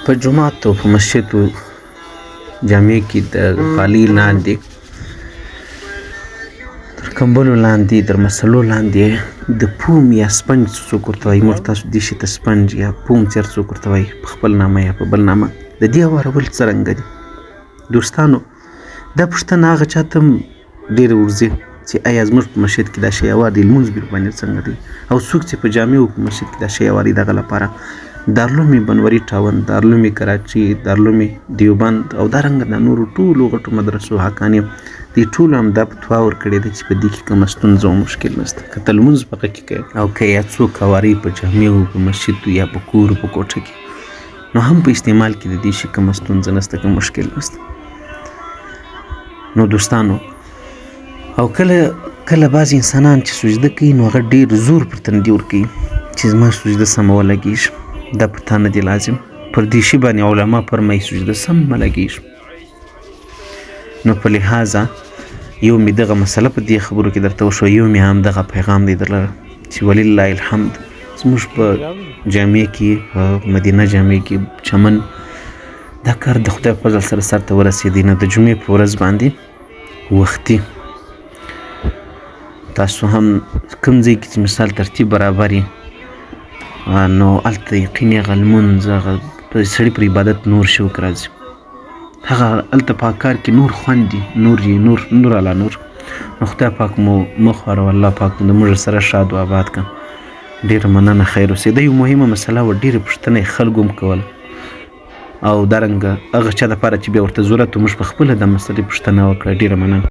په جومات او په مسجد او جامع کې د غالۍ لاندې، تر کمبلو لاندې، تر مسلو لاندې د پوم یا سپنج چې څوک ورته وایي، موږ تاسو دې شي ته سپنج یا پوم چې هر څوک ورته وایي په خپل نامه یا په بل نامه، د دې هوارول څرنګه دي؟ دوستانو، دا پوښتنه هغه چاته هم ډېره ورځي چې ایا زموږ په مسجد کې دا شی هوار دی، لمونځ به باندې څنګه دی، او څوک چې په جامع او په مسجد کې دا شی هواري، دغه لپاره دارلوم بنوري ټاون، دارلوم کراچي، دارلوم دیوبند او دا رنګه د نورو ټولو غټو مدرسو حقاني دې ټولو هم دا فتوا ورکړې ده چې په دې کې کومه ستونزه او مشکل نشته که ته لمونځ په هغه کې کوې او که یا څوک هواري په جامع او په مسجد یا په کور په کوټه کې، نو هم په استعمال کې د دې شي کومه ستونزه نشته، کوم مشکل نشته. نو دوستانو، او کله کله بعضې انسانان چې سجده کوي نو هغه ډېر زور پر تندي ورکوي چې زما سجده سمه ولګېږي، دا پر تا نه دی لازم. پر دې شي باندې علما فرمایي سجده سمه لګېږي. نو په لهذا یو مې دغه مسله په دې خبرو کې درته وشوه، یو مې هم دغه پیغام دی درلره چې ولله الحمد زموږ په جامع کې، په مدینه جامع کې چمن دا کار د خدای فضل سره سرته ورسېدی. نو د جمعې په ورځ باندې وختي تاسو هم کوم ځای کې چې مثال ترتیب برابر یې، نو هلته یقیني هغه لمونځ، هغه سړي پر عبادت نور شوق راځي، هغه هلته په کار کې نور خوند دي، نور یې نور نور علا نور. نو خدای پاک مو مخ او الله پاک مو د موږ سره ښاد او آباد کړه. ډېره مننه، خیر اوسئ. دا یو مهمه مسله وه، ډېرې پوښتنې خلکو هم کوله او دا رنګه هغه چا دپاره چې بیا ورته ضرورت و، موږ په خپله د مسلې پوښتنه وکړه. ډېره مننه.